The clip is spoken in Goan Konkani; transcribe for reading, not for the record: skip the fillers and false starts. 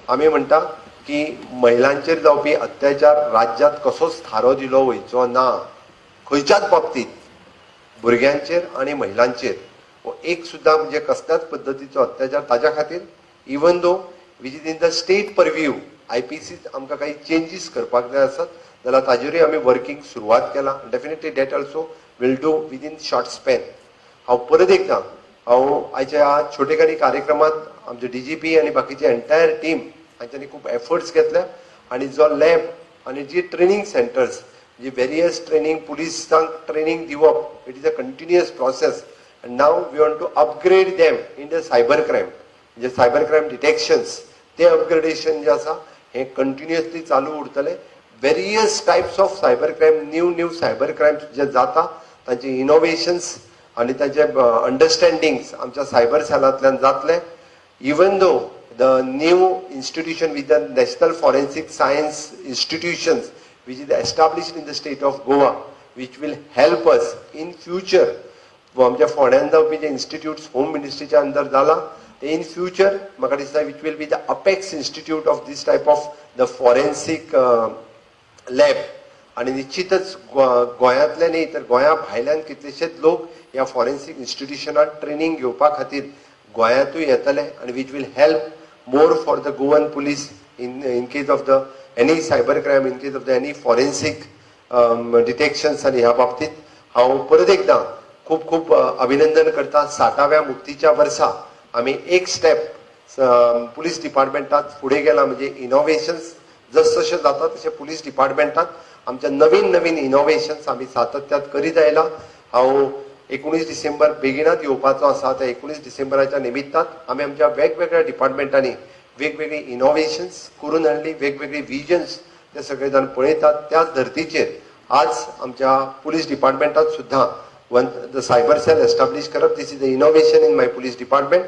आमी म्हणटा की महिलांचेर जावपी अत्याचार राज्यांत कसोच थारो दिलो वयचो ना, खंयच्याच बाबतींत, भुरग्यांचेर आनी महिलांचेर हो एक सुद्दां म्हणजे कसल्याच पद्दतीचो अत्याचार. ताज्या खातीर even though which is in the state purview, IPC आमकां काही चेंजीस करपाक जाय आसत जाल्यार ताजेरूय आमी वर्किंग सुरवात केला. Definitely that also will do within short span. हांव परत एकदां हांव आयच्या ह्या छोटेखानी कार्यक्रमात आमचे डीजीपी आनी बाकीचे एंटायर टीम हांच्यांनी खूब एफर्ट्स घेतल्या आनी जो लॅब आनी जी ट्रेनींग सेंटर्स जी वेरियस ट्रेनींग पुलिसांक ट्रेनींग दिवप, it is a continuous process and now we want to upgrade them in the cyber crime, म्हणजे सायबर क्रायम डिटेक्शन्स ते अपग्रेडेशन जे आसा हें कंटिन्युअसली चालू उरतलें. Various types of cyber crime, new new cyber crimes जे जाता तांचे इनोवेशन्स आनी तांचे अंडरस्टँडिंग्स आमच्या सायबर सेलांतल्यान जातले. Even though the new institution with the National Forensic Science institutions which is established in the state of Goa, which will help us in future. आमच्या फोंड्यान जावपी जे इन्स्टिट्यूट्स होम मिनिस्ट्रीच्या अंदर जाला ते इन फ्युचर म्हाका दिसता which will be the apex institute of this type of the forensic lab. आनी निश्चितच गोंयांतले न्ही तर गोंया भायल्यान कितलेशेच लोक ह्या फॉरेन्सीक इन्स्टिट्युशनात ट्रेनींग घेवपा खातीर गोंयांतूय येतले आनी which will help more for the Goan police in case of the any cyber crime, in case of the any forensic detections. आनी ह्या बाबतीत हांव परत एकदां खूब खूब अभिनंदन करता. 60व्या मुक्तीच्या वर्सा आमी एक स्टेप पुलीस डिपार्टमेंटात फुडें गेला, म्हणजे इनोवेशन्स जस जशें जाता तशें पुलीस डिपार्टमेंटात आमच्या नवीन नवीन इनोवेशन्स आमी सातत्यात करीत आयला. हांव 19 डिसेंबर बेगिनात येवपाचो आसा. त्या 19 डिसेंबराच्या निमित्तान आमी आमच्या वेगवेगळ्या डिपार्टमेंटांनी वेगवेगळी इनोवेशन्स करून हाडली, वेगवेगळी विजन्स ते सगळे जाण पळयतात. त्याच धर्तीचेर आज आमच्या पुलीस डिपार्टमेंटात सुद्दां one the cyber cell establish करप, this is the innovation in my police department.